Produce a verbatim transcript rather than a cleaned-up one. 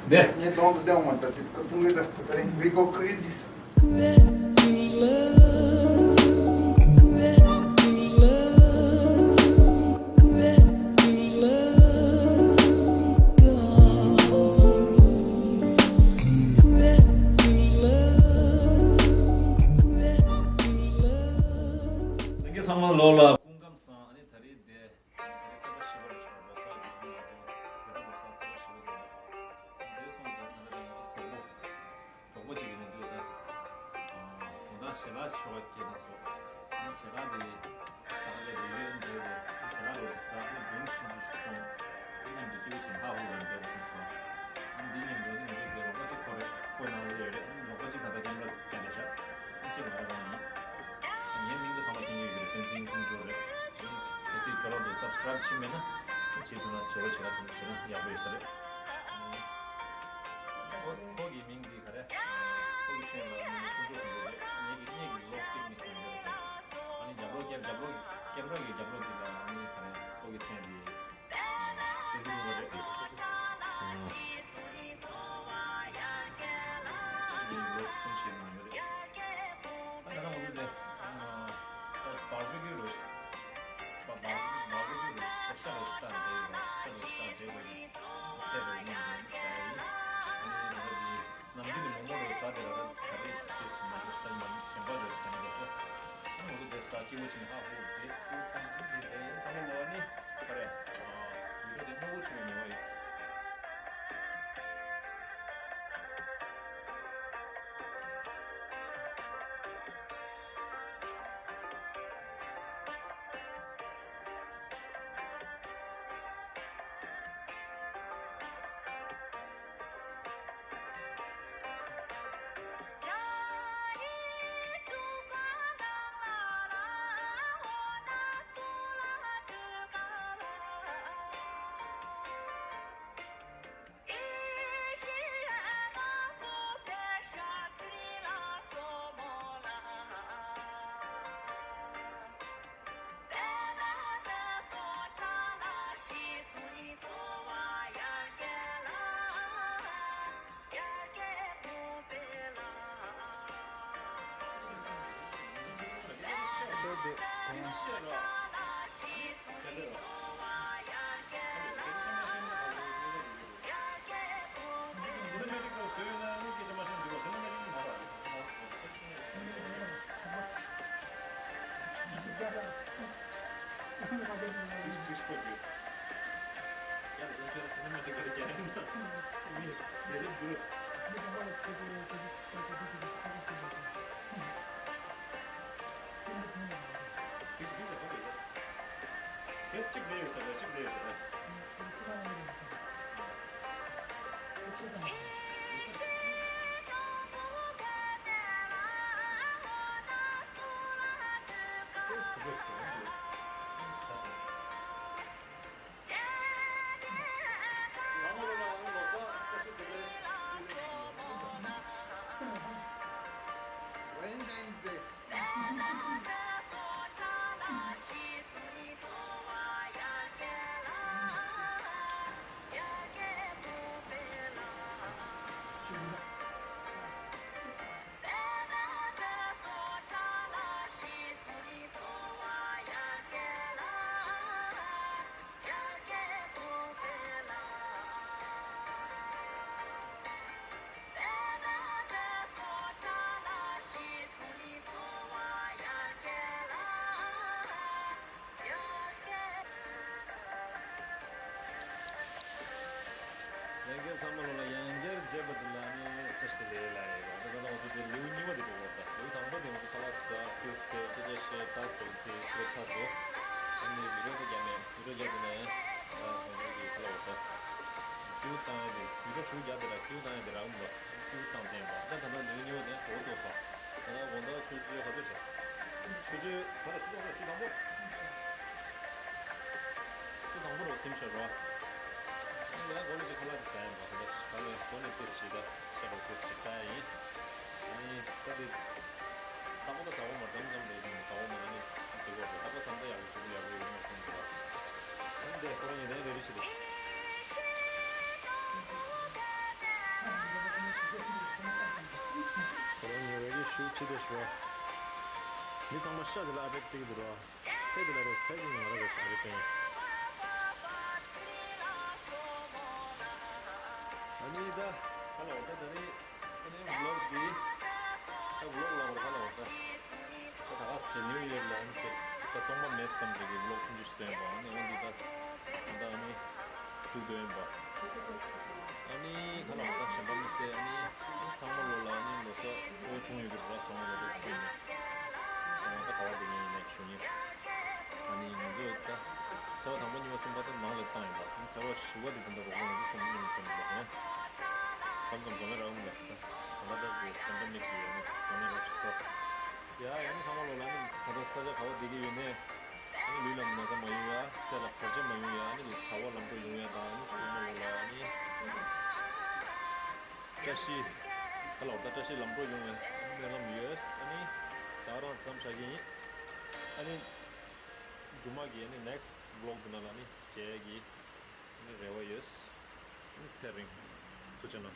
ངས་གདོང་དུ་བསྟན་འོང་ད་དེ་ཀ་ཐུང་གི་ད་སྟ་ད་རེ་we go crazy། ཚང་མ་ལོ་ལ་སྐུ་ཁམས་བཟང་། ཨ་ནི་ད་རེས་དེ། ཚེས་པ་བཞི་པ་རེད་ཤག་ལོ་གསར་གྱི་ཉིན་མ་དེ་བོད་ལོ་གསར་ཚེས་པ་བཞི་པ་དེ་རེད། དེ་སོང་ཙང་ང་རང་གི་གྲོགས་པོ་གྲོགས་པོ་གཅིག་གིས་ནི་འདུག་ད། དོན་དག་ཞལ་ལག་ཤོག་སྐྱེལ་གནང་སོང་། ཨ་ནི་ཞལ་ལག་དེ་ད་ག་ལས་རེ་རེ་འདྲ་རེད། ཞལ་ལག་རེ་ཟ་ནས་བེང་ཤིང་ཤིང་གཏོང་། དེ་མཉམ་དུ་སྐྱིད་པོ་བྱེད་ཧ་ཧུ་རེད་འདྲ་བོ་སོང་སོང་། ཨ་ནི་འདི་མཉམ་དུ་ནི་འདི་དེ་རོགས་པ་གཅིག་ཁོ་རེ་ཤག་ཁོ་ནང་ལ་ཡོད་རེད། ཨ་ནི་རོགས་པ་གཅིག་ད་ལྟ་ཀེམ་ར་བཀལ་བཞག་ཅེས་ང་རང་རང་ཡིན། ངའི་མིང་དུ་ཚང་མ་མཁྱེན་གྱི་ཡོད་རེད། བསྟན་འཛིན་ཀུན་སྦྱོར་རེད། གལ་སྲིད་ཁྱོད་རང་ཚོ་སབ་སི་ཀ་རབ་བྱས་མེད་ན་བྱེད་ཐུབ་ན་བྱེད་རོགས་བྱེད་ག་ཚོད་བྱེད་ན་ཡག་པོ་ཡོད་ས་རེད། ཁོ་ཁོ་གི་མིང་འདི་ག་རེ། ཁོ་གི་མཚན་ལ་ནི་ཀུན་སྦྱོར་ཀུན་སྦྱོར་རེད། ངེད་ཀྱི་ངེད་ཀྱི་ལོག་གཅིག་ནི་ཀུན་སྦྱོར་རེད། ཨ་ནི་རྒྱབ་ལོགས་རྒྱབ་རྒྱབ་ལོགས་ཀེམ་ར་གི་རྒྱབ་ལོགས་འདི་ལ་ནི་ག་རེ་ཁོ་གི་མཚན་འདི། ནམ་རྒྱུན་ནས་མོག་མོག་རེ་ཟ་དེ་ལ་ད་རེས་ཅི་ཞིག་མ་གཏོགས་ད་ནམ་གཞན་པ་རེ་ཟ་མི་འདུག་གོ། ཨ་ནི་ང་ཚོ་དེ་ཟ་སྐྱིད་པོ་བྱས་ནས་ཧ་ཧུ་དེ་ཀུ་ཐང་ཀུ་དེ་ཟ་ཡིན། ཚང་མ་ལོ་ནི་ག་རེ། ཡུལ་གྲུ་དེ་སྨྱོ་པོ་བྱུང་བའི་ཉེས་པ་ཡིན། གེས་གཅིག་ལས་ཡོད་ས་རེད། གཅིག་ལས་ཡོད་ས་རེད། Valentine's Day. ལྷན་རྒྱས་ཚང་མ་ལོ་ལ་ཡང་བསྐྱར་མཇལ་བ་འདི་ལ་ནི་བཀྲ་ཤིས་བདེ་ལེགས་ལ་ཡོད་པ། ད་ལྟ་ང་ཚོ་དེ་ལེའུ་གཉིས་པ་དེ་འགྲོ་དགོས་པ། ལེའུ་དང་པོ་དེ་ང་ཚོ་ཁ་ལག་ཟ་ཁུལ་དེ་སྐད་ཆ་བཤད་ད་དོག་དེ་ཁུལ་ཚ་དོ། ཨ་ནི་བི་ཌིའོ་དེ་རྒྱབ་ནས་བི་ཌིའོ་རྒྱབ་དེ་ནས་ད་ང་ཚོ་གི་ཁ་ལག་འོ་ད་ཁྱེའུ་བཏང་ཡ་དེ་བི་ཌིའོ་ཞུ་རྒྱག་དེ་ལ་ཁྱེའུ་བཏང་ཡ་དེ་རག་མི་འདུག་ཁྱེའུ་བཏང་བསྟན་པ་ད་ད་ལྟ་ལེའུ་གཉིས་པ་དེ་འགྲོ་དོག་སོང་། ད་ལྟ་དགོང་དག་ཆུ་ཚོད་ག་ཚོད་རེད། ཆུ་ཚོད་ད་ལྟ་ཆུ་ཚོད་ཆུ་དང་པོ། ཆུ་དང་པོ་རུ་ཟིན་ཤག་རོ། ཨ་ནི་ང་གོ་ནས་ཅིག་ཁ་ལག་ཅིག་ཟ་ཡ་མ་ཟ་ད་ད་ནི་གོ་ནས་ཏོག་ཙམ་ཞིག་ད་ཤ་རུ་ཏོག་ཙམ་ཞིག་ཟ་ཡ་ཡིན། ཨ་ནི་ད་དེ་ད་པོ་ད་ཟ་བོ་མ་འགྲམ་འགྲམ་རེད་ཅིག་ཟ་བོ་མ་ཨ་ནི་དེ་གོ་ད་པོ་ད་ད་ཡག་པོ་ཞུ་གི་ཡག་པོ་ཡོད་མ་སོང་ད། ཨ་ནི་དེ་ཁོ་རང་ཉིད་ལན་རེ་རེ་ཞིག་ད། ཅི་འདྲ་ཞུ་བ། མི་ཚང་མ་ཤ་དེ་ལ་ཨ་བེག་སྟེར་གྱི་འདུག་ར། ཚེ་དེ་ལ་རེད་ཚེ་གི་ང་ར་རེད་ཨ་བེག་སྟེར། ཨ་ནི་ད་ཧ་ལོ་ད་ད་རེད། ཨ་ནི་ཝི་ལོག་འདི་ད་ཝི་ལོག་ལ་བར་ཧ་ལོ་ད། ད་ད་ག་སེ་ནིའུ་ཡར་ལ་ཨ་ནི་ད་སྟོང་པ་མེད་ཙམ་རེད་གི་ཝི་ལོག་ཆུང་ཆུང་ཞིག་བཟོས་ཡིན་པ་ཨ་ནི་འོན་ཏེ་ད་ད་ཨ་ནི། ཐུགས་འདོད་ཡིན་པ། ཨ་ནི་ཁ་ལག་ད་གཞན་པ་མི་ཟེར་ཨ་ནི་ཚང་མ་ལོ་ལ་ཨ་ནི་ལོ་གསར་ཕྲུ་གུ་ཆུང་ཡོད་པའི་ར་ཚང་མ་ལོ་ལ་ཐུགས་ཡིན། ཚང་མ་ད་ག་བ་བསྡད་མཁན་ཡིན་ན་ཞུ་ཡིན། ཨ་ནི་ང་ཚོས་ད་ཚེས་པ་དང་པོ་གཉིས་པ་གསུམ་པ་ད་ནང་ལ་བཏང་ཡིན་པ་ཨ་ནི་ཚེས་པ་བཞི་པ་དེ་ད་ལྟ་རོགས་པ་ང་ཚོ་གསུམ་གཉིས་ལ་ཐོན་ཡིན་པ་ཨ་ནི། གང་ཙམ་གོ་མེད་རག་འོང་ལ་ད་ད་ད་ད་དེ་གཞན་པ་མི་གི་ཨ་ནི་གོ་མེད་རག་ཞིག་ཐོག་ཡ་ཡ་ནི་ཚང་མ་ལོ་ལ་ཨ་ནི་ད་ལྟ་ས་ཆ་ག་བ་བསྡད་ཀྱི་ཡོད་ནས། ཨ་ནི་ལུས་ལ་ན་ཚ་མ་ཡོང་ཡ། ཚེ་ལ་བར་ཆད་མ་ཡོང་ཡ། ཨ་ནི་བྱ་བ་ལམ་འགྲོ་ཡོང་ཡ་དང་ཨ་ནི་ཤུལ་མ་ལོ་ལ་ཨ་ནི་བཀྲ་ཤིས་ཁ་ལོ་ད་བཀྲ་ཤིས་ལམ་འགྲོ་ཡོང་བའི་སྨོན་ལམ་ཡོད། ཨ་ནི་ད་རང་མཚམས་བཞག་གི་ཡིན། ཨ་ནི་རྗེས་མ་གི་ཨ་ནི་next vlog དེ་ནང་ལ་ཨ་ནི་མཇལ་གི་ཨ་ནི་རེ་བ་ཡོད། ཨ་ནི་ཚེ་རིང་། ཐུགས་རྗེ་གནང་།